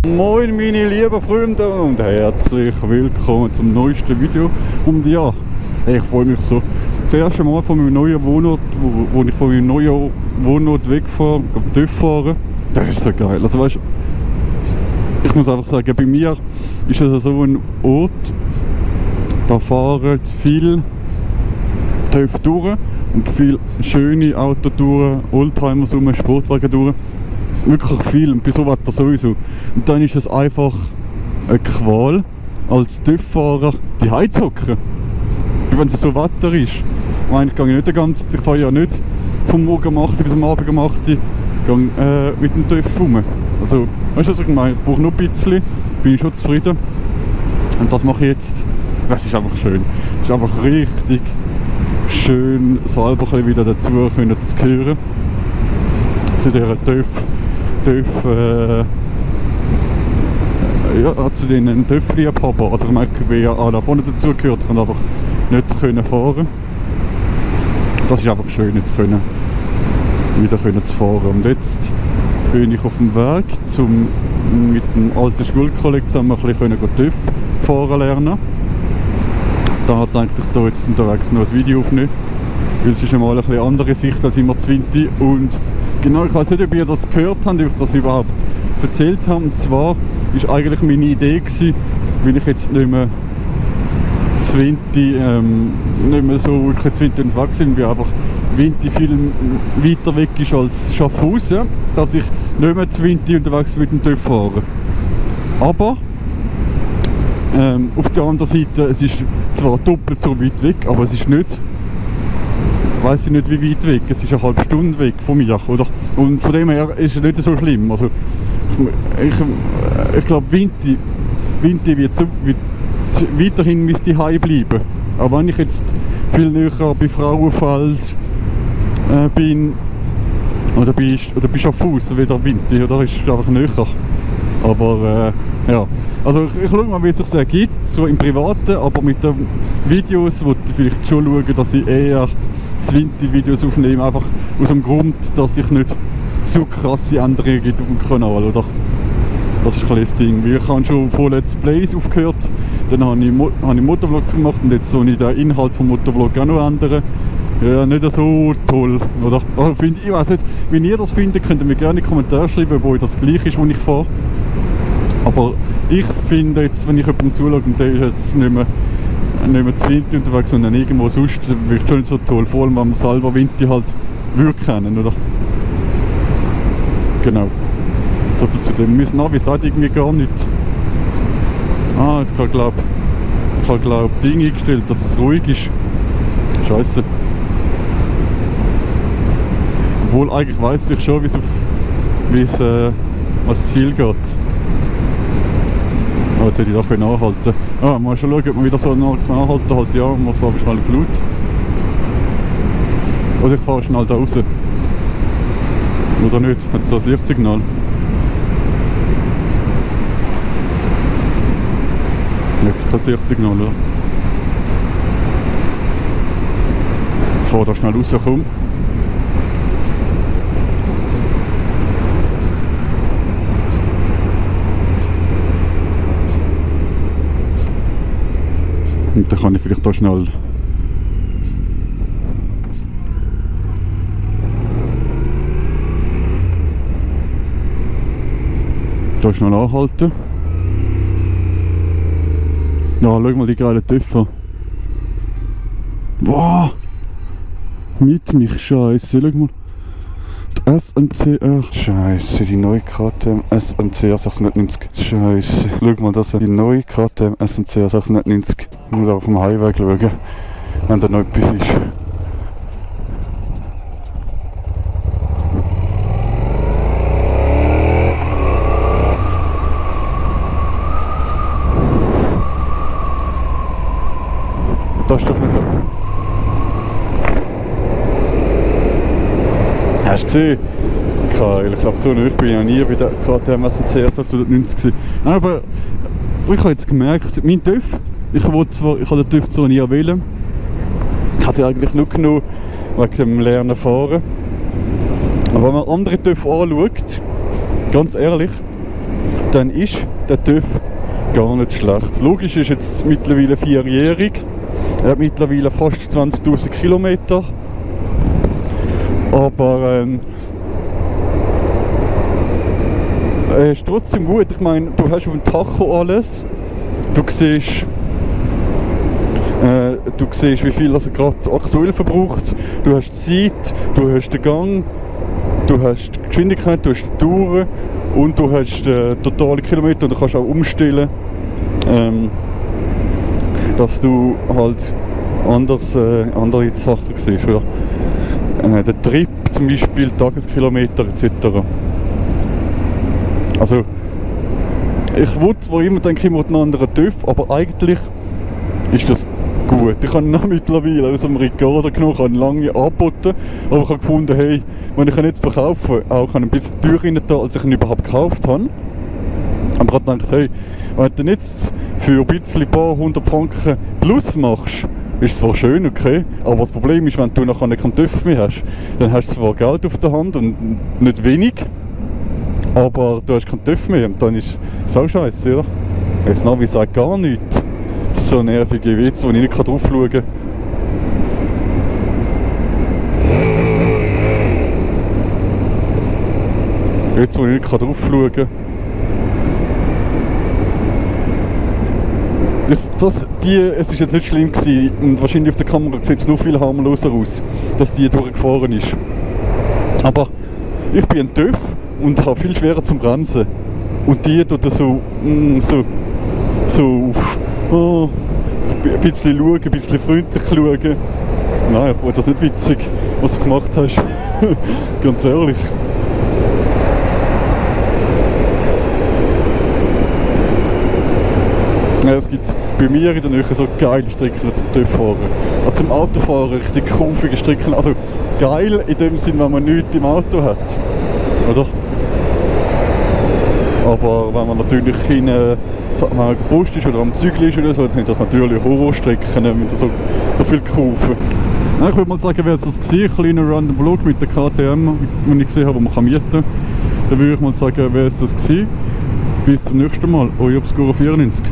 Moin meine lieben Freunde und herzlich willkommen zum neuesten Video. Und ja, ich freue mich so. Das erste Mal von meinem neuen Wohnort, wo ich von meinem neuen Wohnort wegfahre, TÜV fahren. Das ist so geil. Also weißt, ich muss einfach sagen, bei mir ist es so ein Ort, da fahren viel TÜV durch und viele schöne Autotouren, Oldtimers rum, Sportwagen durch. Wirklich viel und bei so Wetter sowieso. Und dann ist es einfach eine Qual, als TÜV-Fahrer die Heiz hocken. Wenn es so Wetter ist. Und eigentlich gehe ich nicht den ganzen, ich fahre ja nicht vom Morgen um 8 bis am Abend um 8 gehe mit dem TÜV rum. Also, weißt du was ich meine? Ich brauche noch ein bisschen, bin ich schon zufrieden. Und das mache ich jetzt. Das ist einfach schön. Das ist einfach richtig schön, selber wieder dazu können zu gehören. Zu dieser zu den TÜV-Liebhabern. Also ich merke, wer da vorne dazu gehört, kann einfach nicht fahren. Das ist einfach schön, jetzt wieder zu fahren. Und jetzt bin ich auf dem Weg, mit dem alten Schulkollegen zusammen ein bisschen TÜV fahren lernen. Da hat eigentlich da jetzt unterwegs noch ein Video aufnehmen, weil es ist einmal eine bisschen andere Sicht als immer Zwinti. Und genau, ich weiß nicht, ob ihr das gehört habt, ob ich das überhaupt erzählt habe. Und zwar war eigentlich meine Idee gewesen, weil ich jetzt nicht mehr Zwinti, nicht mehr so wirklich Zwinti unterwegs bin, wie einfach Winti viel weiter weg ist als Schaffhausen, dass ich nicht mehr Zwinti unterwegs bin mit dem TÜV fahren. Aber auf der anderen Seite, es ist zwar doppelt so weit weg, aber es ist nicht, weiss ich nicht wie weit weg, es ist eine halbe Stunde weg von mir, oder? Und von dem her ist es nicht so schlimm. Also ich glaube, Winti wird weiterhin müsste heim bleiben. Auch wenn ich jetzt viel näher bei Frauenfeld bin, oder bei Schaffhausen wieder Winti, oder ist einfach näher. Aber ja, also ich schaue mal, wie es sich ergibt, so im Privaten, aber mit den Videos wollte ich vielleicht schon schauen, dass ich eher Winti-Videos aufnehme, einfach aus dem Grund, dass ich nicht so krasse Änderungen gibt auf dem Kanal, oder? Das ist ein das Ding. Ich habe schon von Let's Plays aufgehört, dann habe ich Motovlogs gemacht und jetzt soll ich den Inhalt vom Motovlog auch noch ändern. Ja, nicht so toll, oder? Also ich weiß nicht, wenn ihr das findet, könnt ihr mir gerne in die Kommentare schreiben, wo das gleich ist, wo ich fahre. Aber ich finde jetzt, wenn ich jemandem zuschaue und der ist jetzt nicht mehr Winti unterwegs, sondern irgendwo sonst, wird schon nicht so toll, vor allem wenn wir selber Winti halt wirklich kennen, oder? Genau. So viel zu dem. Mein Navi sagt irgendwie gar nichts. Ich habe glaube Dinge eingestellt, dass es ruhig ist. Scheiße. Obwohl eigentlich weiss ich schon, wie es ans Ziel geht. Oh, jetzt hätte ich da anhalten können. Mal schon schauen, ob man wieder so anhalten kann. Halt, ja, man muss aber schnell Flut. Oder ich fahre schnell da raus. Oder nicht? Hat so ein Lichtsignal. Jetzt kein Lichtsignal, oder? Ich fahre da schnell raus, komm. Und dann kann ich vielleicht da schnell anhalten. Ja, schau mal die geilen TÜV. Wow! Mit mich, Scheiße, schau mal. Die SMC, Scheiße, die neue KTM SMC 690. Scheiße, schau mal das an. Die neue KTM SMC 690. Ich muss auf dem Highway schauen, wenn da noch etwas ist. Das ist doch nicht so. Hast du gesehen? Ich glaube so nicht, ich bin ja nie bei der KTM SMC 690 gewesen. Nein, aber ich habe jetzt gemerkt, mein TÜV, ich habe den TÜV zwar nie wählen. Ich hatte eigentlich nur genommen wegen dem Lernen fahren. Aber wenn man andere TÜV anschaut, ganz ehrlich, dann ist der TÜV gar nicht schlecht. Das Logische ist jetzt mittlerweile 4-jährig. Er hat mittlerweile fast 20'000 Kilometer. Aber er ist trotzdem gut. Ich meine, du hast auf dem Tacho alles. Du siehst, wie viel er gerade aktuell verbraucht. Du hast die Zeit, du hast den Gang, du hast die Geschwindigkeit, du hast die Touren und du hast totale Kilometer. Und du kannst auch umstellen, dass du halt andere Sachen siehst. Oder? Der Trip zum Beispiel, Tageskilometer etc. Also, ich will zwar immer denken, ich will einen anderen TÜV, aber eigentlich ist das gut. Ich habe ihn mittlerweile aus dem Ricardo genommen, habe ihn lange angeboten, aber ich habe gefunden, hey, wenn ich ihn jetzt verkaufe, auch ein bisschen teurer rein da, als ich ihn überhaupt gekauft habe. Aber ich habe gedacht, hey, wenn du jetzt für ein bisschen paar 100 Franken plus machst, ist zwar schön, okay, aber das Problem ist, wenn du nachher keinen TÜV mehr hast, dann hast du zwar Geld auf der Hand und nicht wenig, aber du hast keinen TÜV mehr und dann ist es auch scheiße, oder? Das Navi sagt gar nichts. Das ist so nervige Witze, wo ich nicht drauf schauen kann. Jetzt, wo ich nicht drauf schauen kann. Es ist jetzt nicht schlimm gewesen und wahrscheinlich auf der Kamera sieht es noch viel harmloser aus, dass die durchgefahren ist. Aber ich bin ein TÜV und habe viel schwerer zum Bremsen. Und die tut so auf ein bisschen schauen, ein bisschen freundlich schauen. Nein, das ist nicht witzig, was du gemacht hast. Ganz ehrlich. Ja, es gibt bei mir in der Nähe so geile Strecken zum TÜV-Fahren. Also zum Autofahren richtig kurvige Strecken. Also geil in dem Sinn, wenn man nichts im Auto hat. Oder? Aber wenn man natürlich in der Post ist oder am Zügel ist oder so, dann sind das natürlich Horrorstrecken mit so viel Kurven. Ja, ich würde mal sagen, wäre es das gewesen, ein kleiner Random Vlog mit der KTM, den ich gesehen habe, die man mieten kann. Dann würde ich mal sagen, wäre es das gewesen. Bis zum nächsten Mal, euer Obscuro 94.